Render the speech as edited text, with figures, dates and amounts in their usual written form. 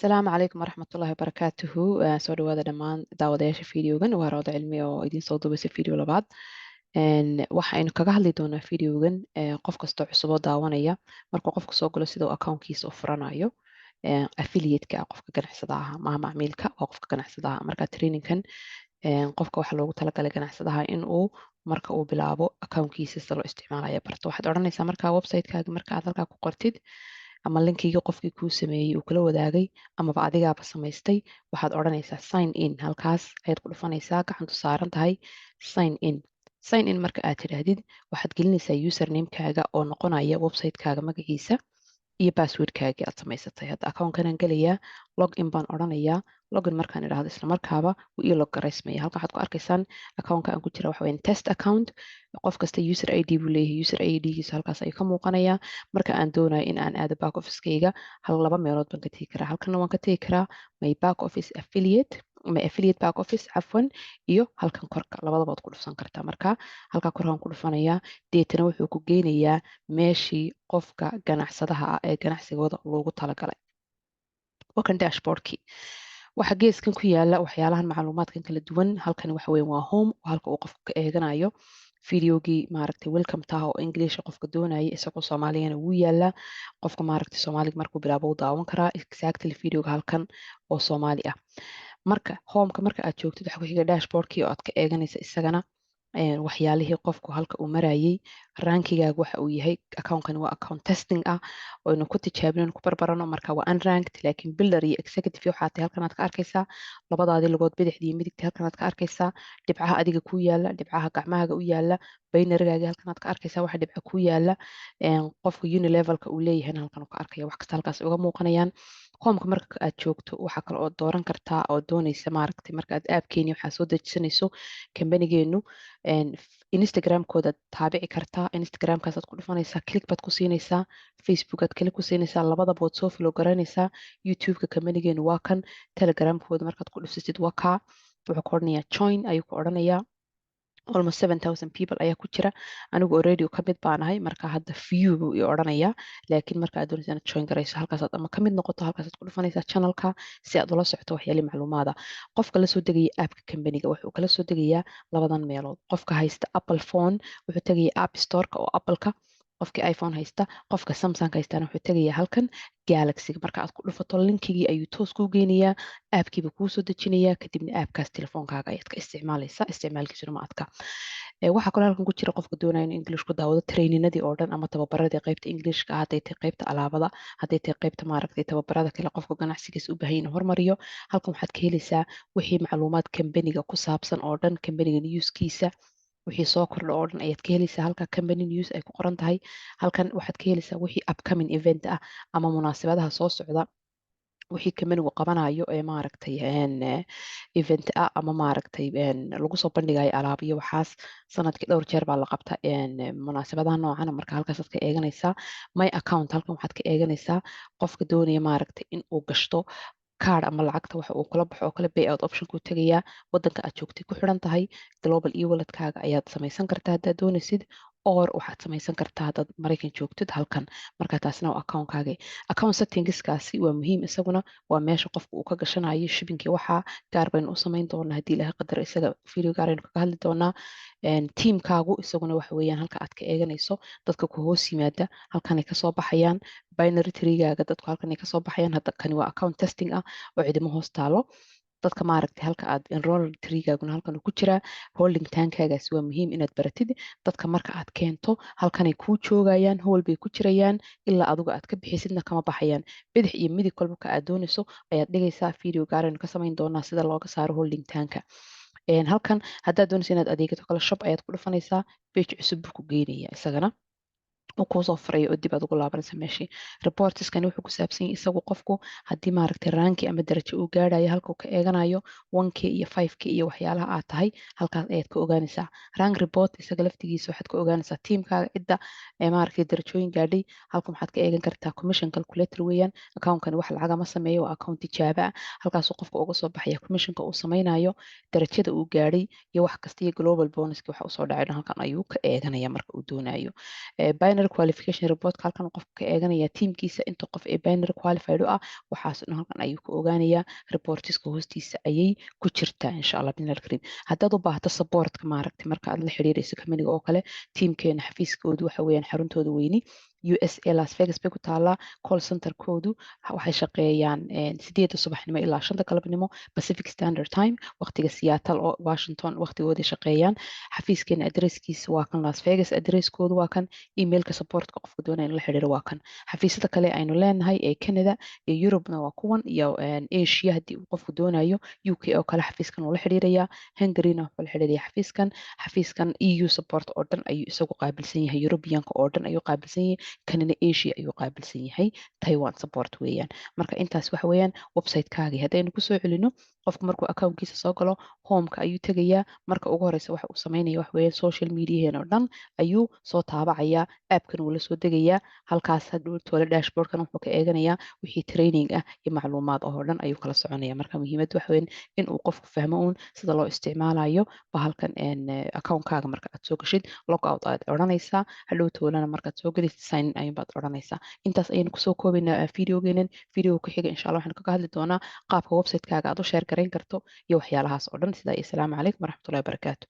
Asalaamu calaykum waraxmatullaahi wabarakaatuhu. Soo dhawaada dhammaan daawadayaasha videogan. Waa Rawda Cilmi oo idiin soo duubaysa video labaad. Waxaynu kaga hadli doonaa videogan qof kastoo cusub oo daawanaya markuu qofku soo galo sida uu accountkiisa u furanayo affiliate-ka ah, qofka ganacsadaha ah, maaha macmiilka, waa qofka ganacsadaha. Marka trainingkan qofka waxaa loogu talagalay ganacsadaha in uu marka uu bilaabo accountkiisa sida loo isticmaalaya barto. Waxaad odhanaysaa markaa website-kaaga marka aad halkaa ku qortid ama linkigii qofkii kuu sameeyey uu kula wadaagay amaba adigaaba samaystay, waxaad odhanaysaa "sign in". Halkaas ayaad ku dhufanaysaa, gacantu saaran tahay "sign in". "Sign in" marka aad tidhaahdid, waxaad gelinaysaa usernamekaaga oo noqonaya website-kaaga magaciisa iyo passwordkaagii aad samaysatay. Hadda accountkanaan gelayaa, "log in" baan odhanayaa. "Login" markaan idhaahdo, isla markaaba wuu ii log garaysmaya. Halkan waxaad ku arkaysaan accountka aan ku jira waxa weeyaan test account. Qof kasta user ID buu leeyahay, user ID-giisa halkaas ayuu ka muuqanayaa. Marka aan doonayo in aan aado back office-kayga, hal laba meelood baan ka tegi karaa. Halkana waan ka tegi karaa, my back office affiliate, my affiliate back office cafwan, iyo halkan korka, labadaba waad ku dhufsan kartaa. Marka halka korkaan ku dhufanayaa, deetana wuxuu ku geynayaa meeshii qofka ganacsadaha ah ee ganacsigooda loogu talagalay. Waa kan dashboardkii. Waxa geeskan ku yaala waxyaalahan macluumaadkan kala duwan. Halkan waxa weeye waa home, halka uu qofku ka eeganayo videogii maaragtay welcome taha oo English qofka doonaya, isagoo Soomaaligana wuu yaalaa. Qofka maaragtay Soomaaliga markuu bilaabo wuu daawan karaa exactly videoga halkan oo Soomaali ah. Marka homeka marka aad joogtid, waxa ku xiga dashboardkii oo aad ka eeganaysa isagana waxyaalihii qofku halka uu marayay, rankigaaga waxa uu yahay. Accountkani waa account testing ah oo aynu ku tijaabino, ku barbarano. Marka waa unranked, laakiin builder iyo executive waxaa tahay halkan aad ka arkaysaa. Labadaadii lugood, bidixdii iyo midigtii, halkan aad ka arkaysaa. Dhibcaha adiga ku yaala, dhibcaha gacmahaaga u yaala, bannergaaga halkan aad ka arkaysaa waxa dhibca ku yaala. Qofka unilevelka uu leeyahayna halkan uu ka arkaya. Wax kasta halkaas uga muuqanayaan. Homeka marka aad joogto, waxaa kale oo dooran kartaa oo doonaysa maaragtay marka aad appkeeni waxaa soo dejisanayso, kambanigeenu Instagramkooda taabici kartaa. Instagramkaasaad ku dhufanaysaa, click baad ku siinaysaa. Facebook aad click ku siinaysaa, labadaba waad soo follow garanaysaa. YouTube-ka kambanigeenu waa kan. Telegramkooda markaad ku dhufsatid, waa kaa, wuxuu ku odhanayaa "join" ayuu ku odhanayaa. Almost 7,000 people ayaa ku jira. Anigu already ka mid baan ahay, marka hadda "view" buu i odhanayaa. Laakiin marka aad doonaysa inaad join garayso, halkaasaad ama ka mid noqoto, halkaasaad ku dhufanaysaa channelka si aad ula socoto waxyaalihi macluumaada. Qofka la soo degaya appka companyga wuxuu kala soo degayaa labadan meelood. Qofka haysta Apple phone wuxuu tegayaa App Storeka oo Appleka, qofkii iPhone haysta. Qofka Samsung haystana wuxuu tegayaa halkan Galaxyga. Marka aad ku dhufato linkigii ayuu toos kuu geynayaa, appkiiba kuu soo dejinayaa, kadibna appkaas telefoonkaaga ayaad ka isticmaalaysaa. Isticmaalkiisuna ma adka. Waxaa kaloo halkan ku jira qofka doonaya inuu English ku daawado traininadii oo dhan ama tababaradii qaybta Englishka, hadday tahay qaybta alaabada, hadday tahay qaybta maaragtay tababarada kale qofka ganacsigiisa u baahan inuu hormariyo. Halkan waxaad ka helaysaa wixii macluumaad kambaniga ku saabsan oo dhan, kambaniga newskiisa wixii soo kordha oo dhan ayaad ka helaysaa halka "company news" ay ku qoran tahay. Halkan waxaad ka helaysaa wixii upcoming event ah ama munaasabadaha soo socda, wixii kambanigu qabanayo ee maaragtay event ah ama maaragtay lagu soo bandhigayo alaab iyo waxaas. Sanadkii dhowr jeer baa la qabta munaasabadaha noocana. Marka halkaasaad ka eeganaysaa. "My account", halkan waxaad ka eeganaysaa qofka doonaya maaragtay in uu gashto card ama lacagta waxa uu kula baxo oo kale, payout option kuu tegayaa. Wadanka aad joogtay ku xidhan tahay. Global e-walletkaaga ayaad samaysan kartaa haddaad doonaysid, or waxaad samaysan kartaa haddaad Maraykan joogtid halkan. Marka taasina waa accountkaaga. Account settingskaasi waa muhiim, isaguna waa meesha qofka uu ka gashanayo shippingkii. Waxaa gaar baynu u samayn doonaa haddii Ilaahay qadaro, isaga video gaar aynu kaga hadli doonaa. Teamkaagu isaguna waxa weeyaan halka aad ka eeganayso dadka ku hoos yimaada, halkanay kasoo baxayaan. Binary treegaaga dadku halkanay kasoo baxayaan. Hadda kani waa account testing ah oo cidimo hoos taalo. Dadka maaragtay halka aad enroll treegaaguna halkan uu ku jiraa. Holding tankagaasi waa muhiim inaad baratid. Dadka marka aad keento halkanay kuu joogayaan, hold bay ku jirayaan ilaa adigu aad ka bixisidna, kama baxayaan. Bidix iyo midig kolba ka aad doonayso ayaad dhigaysaa. Video gaaraynu ka samayn doonaa sida looga saaro holding tanka. Halkan haddaad doonayso inaad adeegato kale, "shop" ayaad ku dhufanaysaa, page cusub buu ku geynaya isagana uu kuusoo furayo oo dib aad ugu laabanaysa meeshii. Reportskani wuxuu ku saabsan yahay isagu qofku haddii maaragtay ranki ama darajo uu gaadhayo, halka uu ka eeganayo 1K iyo 5K iyo waxyaalaha aad tahay, halkaas ayaad ka ogaanaysaa. Rank report isaga laftigiisa waxaad ka ogaanaysaa teamkaaga cidda ee maaragtay darajooyin gaadhay. Halkan waxaad ka eegan kartaa commission calculator weeyaan. Accountkani wax lacaga ma sameeyo, waa account tijaaba ah. Halkaasuu qofka uga soo baxaya commissionka uu sameynayo, darajada uu gaadhay iyo wax kasta iyo global bonuski waxa usoo dhacay dhan halkan ayuu ka eeganaya marka uu doonayo. Binary Binary qualification reportka halkan qofka ka eeganaya teamkiisa inta qof ee binary qualified u ah, waxaas dhan halkan ayuu ku ogaanayaa. Reportiska hoostiisa ayay ku jirtaa, insha Allah bi'idnil kariim. Haddaad u baahato supportka, maaragtay, marka aad la xiriirayso companyga oo kale, teamkeena xafiiskoodu waxa weeyaan xaruntooda weyni USA Las Vegas bay ku taalaa. Call centerkoodu waxay shaqeeyaan 8-da subaxnimo ilaa 5-ta galabnimo Pacific Standard Time, waqtiga Seattle oo Washington waqtigooday shaqeeyaan. Xafiiskeena adresskiisa waa kan, Las Vegas adresskoodu waa kan. Emailka supportka qofka doonaya in la xiriiro waa kan. Xafiisyada kale aynu leenahay ee Canada iyo Eurubena waa kuwan, iyo Asia haddii uu qofku doonayo. UK oo kale xafiiskan uu la xiriirayaa, Hungaryna wuxuu la xiriiraya xafiiskan. Xafiiskan EU support oo dhan ayuu isagu qaabilsan yahay, Europeanka oo dhan ayuu qaabilsan yahay. Kanina Asia ayuu qaabilsan yahay, Taiwan support weeyaan. Marka intaas waxa weeyaan website-kaagii. Haddaynu kusoo celino, qofku markuu accountkiisa soo galo, homeka ayuu tegayaa. Marka ugu horeysa waxa uu sameynaya waxa weeyaan social mediaheen oo dhan ayuu soo taabacayaa, appkan wuu la soo degayaa. Halkaas hadhow toole dashboardkan wuxuu ka eeganayaa wixii training ah iyo macluumaad oo dhan ayuu kala soconaya. Marka muhiimadda waxa weeyaan in uu qofku fahmo uun sida loo isticmaalayo bahalkan. Accountkaaga marka aad soo gashid, log out aad odhanaysaa. Hadhow toolana markaad soo gelaysid, sign in ayuunbaad odhanaysaa. Intaas ayaynu kusoo koobaynaa videogeenan. Videoga ku xiga, insha Allah, waxaynu kaga hadli doonaa qaabka website-kaaga aad u share garayn karto iyo waxyaalahaas oo dhan. Sidaa iyo asalaamu calaykum waraxmatullahi wabarakaatu.